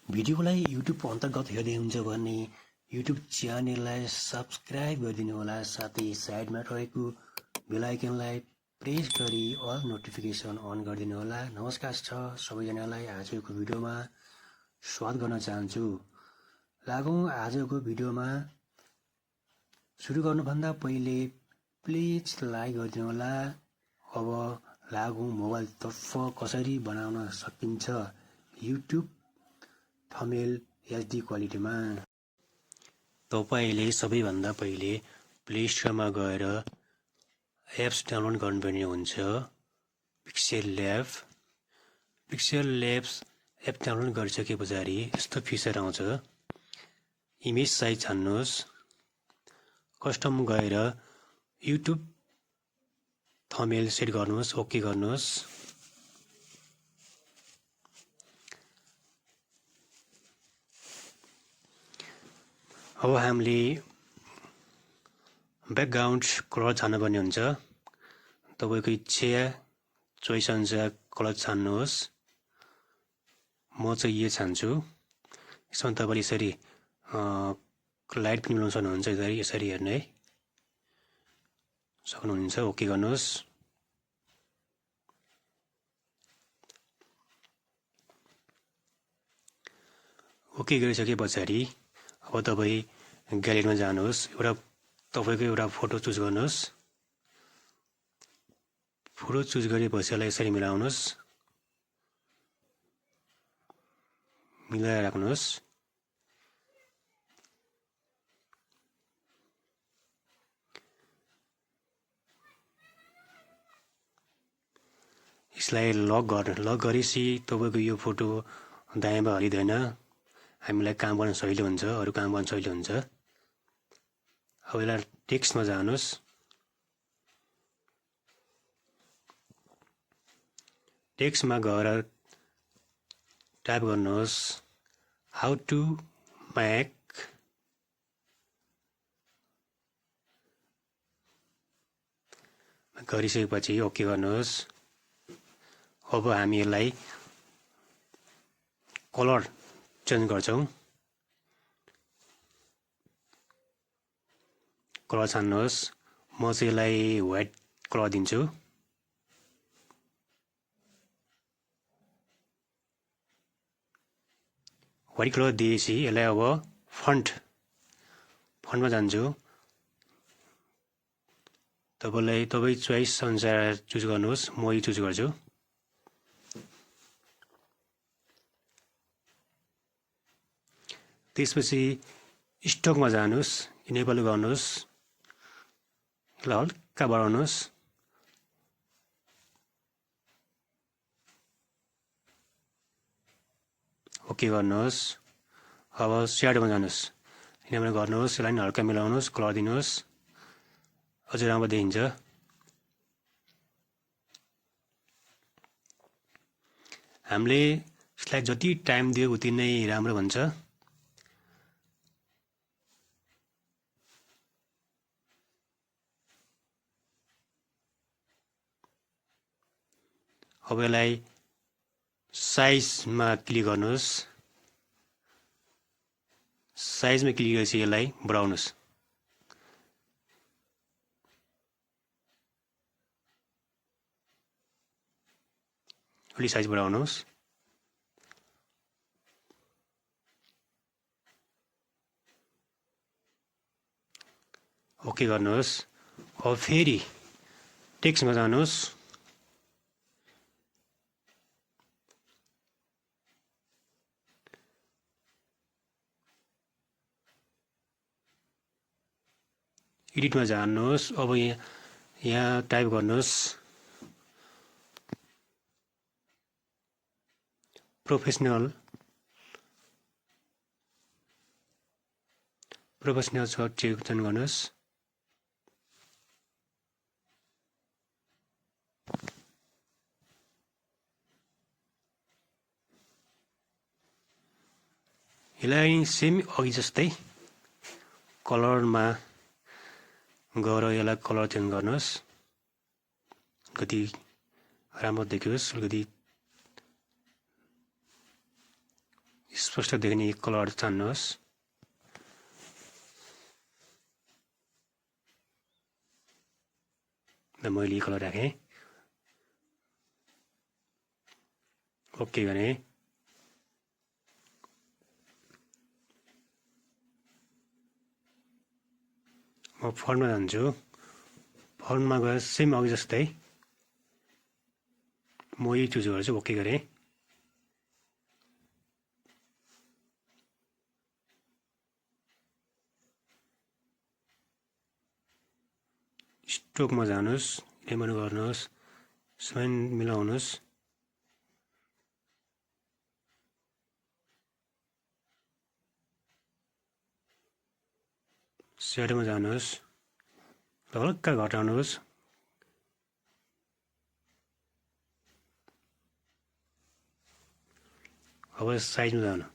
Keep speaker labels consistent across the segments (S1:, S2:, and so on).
S1: भिडियोलाई युट्युब अन्तर्गत हेर्दै हुन्छ भने युट्युब च्यानललाई सब्स्क्राइब गरिदिनु होला, साथै साइडमा रहेको बेल आइकनलाई प्रेस गरी अल नोटिफिकेसन अन गरिदिनु होला। नमस्कार छ सबैजनालाई, आजको भिडियोमा स्वागत गर्न चाहन्छु। लागौँ आजको भिडियोमा। सुरु गर्नुभन्दा पहिले प्लिज लाइक गरिदिनु होला। अब लागौँ मोबाइलतर्फ कसरी बनाउन सकिन्छ युट्युब थम्बनेल एचडी क्वालिटीमा। तपाईले सबैभन्दा पहिले प्ले स्टोरमा गएर एप्स डाउनलोड गर्नुपर्ने हुन्छ। पिक्सेल ल्याब्स एप डाउनलोड गरिसके पछाडि यस्तो फिचर आउँछ। इमेज साइज छान्नुहोस्, कस्टम गएर युट्युब थम्बनेल सेट गर्नुहोस्, ओके गर्नुहोस्। अब हामीले ब्याकग्राउन्ड कलर छान्नुपर्ने हुन्छ। तपाईको इच्छा चोइस अनुसार कलर छान्नुहोस्। म चाहिँ यो छान्छु। यसमा तपाईले यसरी लाइट पनि मिलाउन सक्नुहुन्छ। यसरी हेर्ने सक्नुहुन्छ, ओके गर्नुहोस्। ओके गरिसके पछाडि अब तपाई ग्यालेरीमा जानुहोस्। तपाईको एउटा फोटो चुज गर्नुहोस्। फोटो चुज गरेपछि यसलाई यसरी मिलाउनुहोस्, मिलाएर राख्नुहोस्। यसलाई लक गरेपछि तपाईको यो फोटो दायाँमा हलिँदैन। हामीलाई काम गर्न सजिलो हुन्छ, अरू काम गर्न सजिलो हुन्छ। अब यसलाई टेक्स्टमा जानुहोस्। टेक्स्टमा गएर टाइप गर्नुहोस् हाउ टु मेक गरिसकेपछि ओके गर्नुहोस्। अब हामी यसलाई कलर चेन्ज गर्छौं। कलर छान्नुहोस्। म चाहिँ यसलाई व्हाइट कलर दिन्छु। व्हाइट कलर दिएपछि यसलाई अब फन्टमा जान्छु। तपाई चोइस अनुसार चुज गर्नुहोस्। म यो चुज गर्छु। त्यसपछि स्टकमा जानुहोस्, इनेबल गर्नुहोस्, यसलाई हल्का बढाउनुहोस्। ओके गर्नुहोस्। अब स्याडोमा जानुहोस्, इनेबल गर्नुहोस्, यसलाई हल्का मिलाउनुहोस्, कलर दिनुहोस्, अझ राम्रो देखिन्छ। हामीले यसलाई जति टाइम दियो उति नै राम्रो हुन्छ। अब यसलाई साइजमा क्लिक गर्नुहोस्। साइजमा क्लिक गरेपछि यसलाई बढाउनुहोस्। अलि साइज बढाउनुहोस्। ओके गर्नुहोस्। अब फेरि टेक्स्टमा जानुहोस्। एडिटमा जानुहोस्। अब यहाँ टाइप गर्नुहोस् प्रोफेसनल सर्ट चयन गर्नुहोस्। यसलाई सेम अघि जस्तै कलरमा गएर यसलाई कलर चेन्ज गर्नुहोस्। कति राम्रो देखियोस्, अलिकति स्पष्ट देख्ने कलर छान्नुहोस्। मैले कलर राखेँ, ओके भने म फन्टमा जान्छु। फन्टमा गएर सेम अघि जस्तै म यही चुज गर्छु, ओके गरेँ। स्ट्रोकमा जानुहोस्, लेमन गर्नुहोस्, साइन मिलाउनुहोस्। सेडोमा जानुहोस्, हल्का घटाउनुहोस्। अब साइजमा जानु,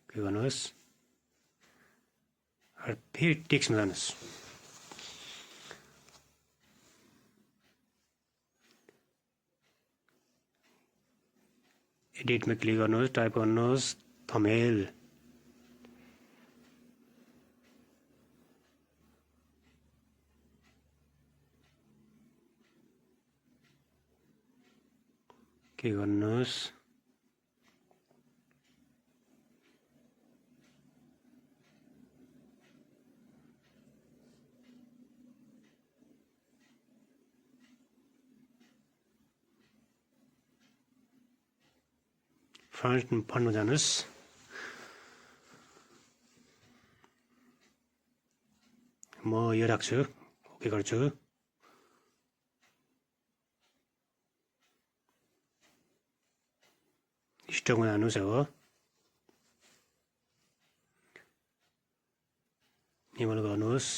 S1: के गर्नुहोस्, फेरि टेक्स्टमा जानुहोस्। एडिटमा क्लिक गर्नुहोस्, टाइप गर्नुहोस् थम्बनेल। के गर्नुहोस्, फन्टमा जानुहोस्। म यो राख्छु, ओके गर्छु। स्टकमा जानुहोस्। अब इनेबल गर्नुहोस्।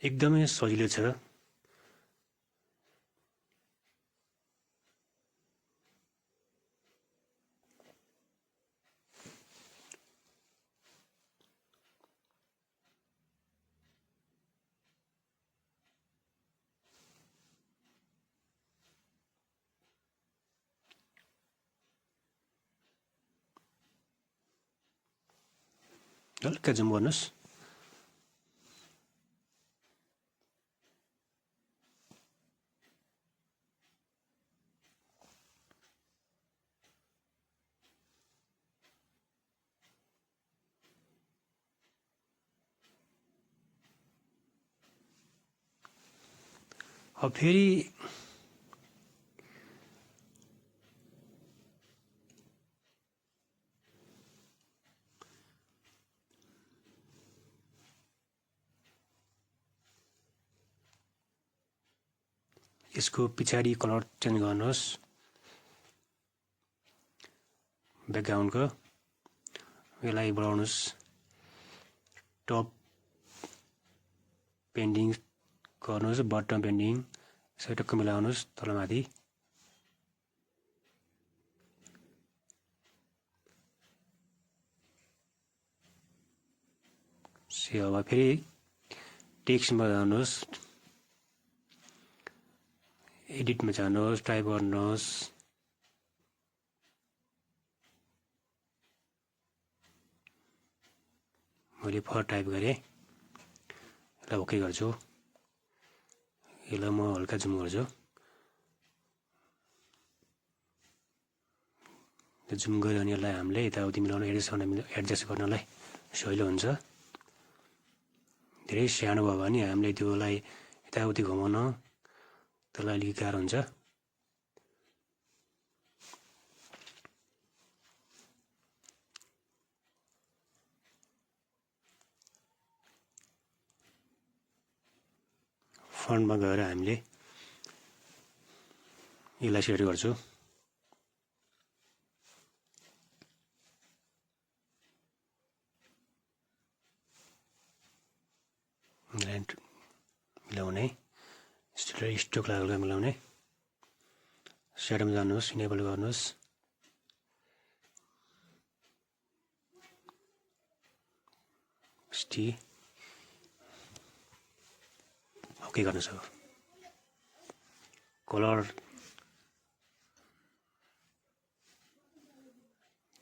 S1: एकदमै सजिलो छ। हल्का जुम गर्नुहोस्। अब फेरि यसको पछाडि कलर चेन्ज गर्नुहोस्। ब्याकग्राउन्डको यसलाई बढाउनुहोस्। टप पेन्डिङ गर्नुहोस्, बटम पेन्डिङ यसरी टक्क मिलाउनुहोस् तलमाथि। अब फेरि टेक्स्टमा जानुहोस्, एडिटमा जानुहोस्, टाइप गर्नुहोस्। मैले फर टाइप गरेँ, यसलाई ओके गर्छु। यसलाई म हल्का जुम गर्छु। जुम गऱ्यो भने यसलाई हामीले यताउति मिलाउन एडजस्ट गर्नलाई सजिलो हुन्छ। धेरै सानो भयो भने हामीले त्योलाई यताउति घुमाउन त्यसलाई अलिक गाह्रो हुन्छ। फन्टमा गएर हामीले यसलाई सेट गर्छु। लाइन मिलाउने, स्ट्रोक लागेर मिलाउने, स्याडोमा जानुहोस्, इनेबल गर्नुहोस्, ओके गर्नुहोस्। अब कलर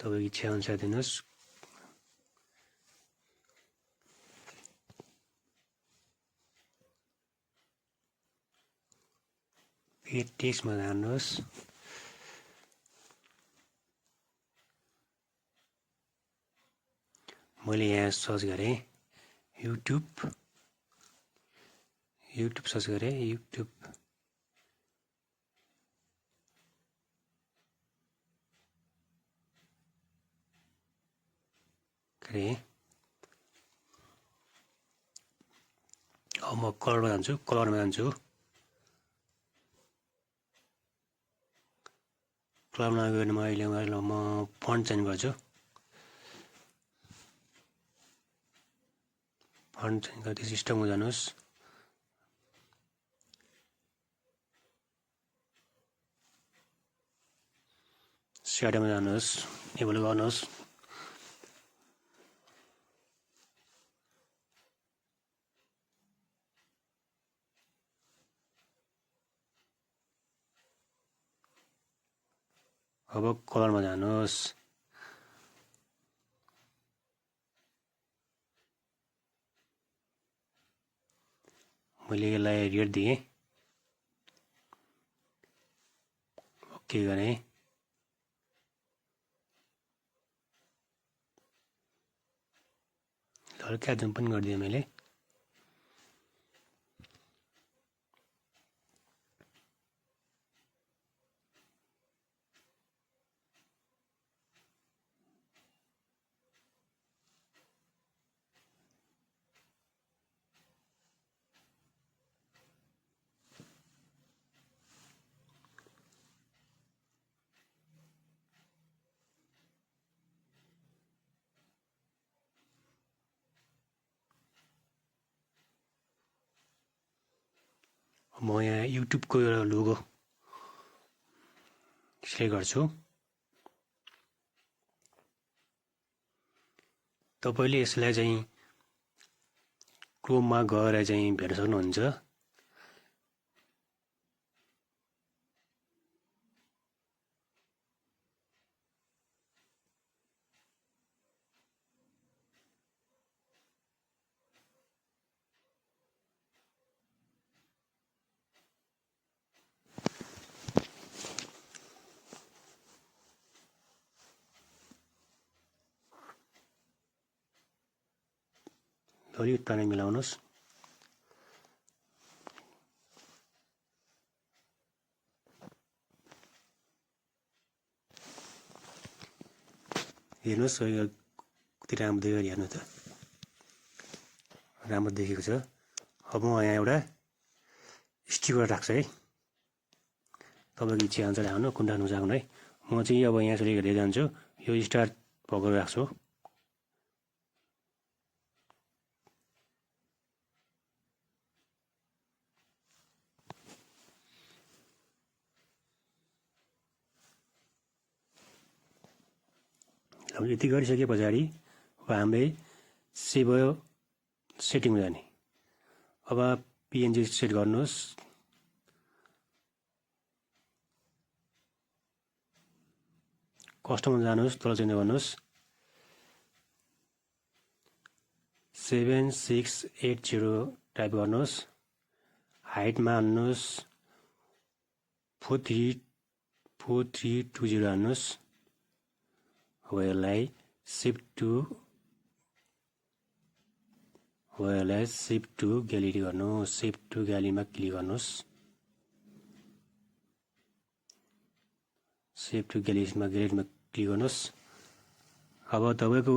S1: तपाईँको इच्छा अनुसार दिनुहोस्। फेरि टेक्स्टमा जानुहोस्, मैले यहाँ सर्च गरेँ युट्युब सर्च गरेँ, युट्युब गरेँ। अब म कलरमा जान्छु, कलरमा जान्छु, कलरमा गएर म फन्ट चेन्ज गर्छु, फन्ट चेन्ज गर्दै सिस्टममा जानुहोस्, स्याडोमा जानुहोस्, इनेबल गर्नुहोस्, अब कलरमा जानुहोस्, मैले यसलाई रेड दिएँ, ओके गरेँ। हल्का जुम पनि गरिदिएँ मैले। म यहाँ युट्युबको एउटा लोगो सिलेक्ट गर्छु। तपाईले यसलाई चाहिँ क्रोममा गएर चाहिँ भेट्न सक्नुहुन्छ। अलि तनै मिलाउनुस्। हेर्नुस् कति राम्रो देखेको हेर्नु त, राम्रो देखेको छ। अब म यहाँ एउटा स्टिकर राख्छु है, तपाईको इच्छा अनुसार हाल्नु, कुन राख्नु चाहनु है। म चाहिँ अब यहाँ सिलेक्ट गरेर जान्छु, यो स्टार भएको राख्छु। अब यति गरिसके पछाडि अब हामीले सेभ भयो, सेटिङमा जाने। अब पिएनजी सेट गर्नुहोस्, कस्टममा जानुहोस्, तल चेन्ज गर्नुहोस्, 7680 टाइप गर्नुहोस्, हाइटमा हाल्नुहोस् 4320 हाल्नुहोस्। अब यसलाई शिफ्ट टु ग्यालेरी गर्नुहोस्, शिफ्ट टु ग्यालेरीमा क्लिक गर्नुहोस्, शिफ्ट टु ग्यालेरीमा क्लिक गर्नुहोस्। अब तपाईको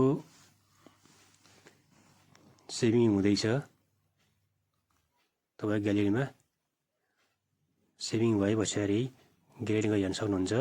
S1: सेभिङ हुँदैछ, तपाईको ग्यालेरीमा सेभिङ भए पछाडि ग्यालेरीमा हेर्न सक्नुहुन्छ।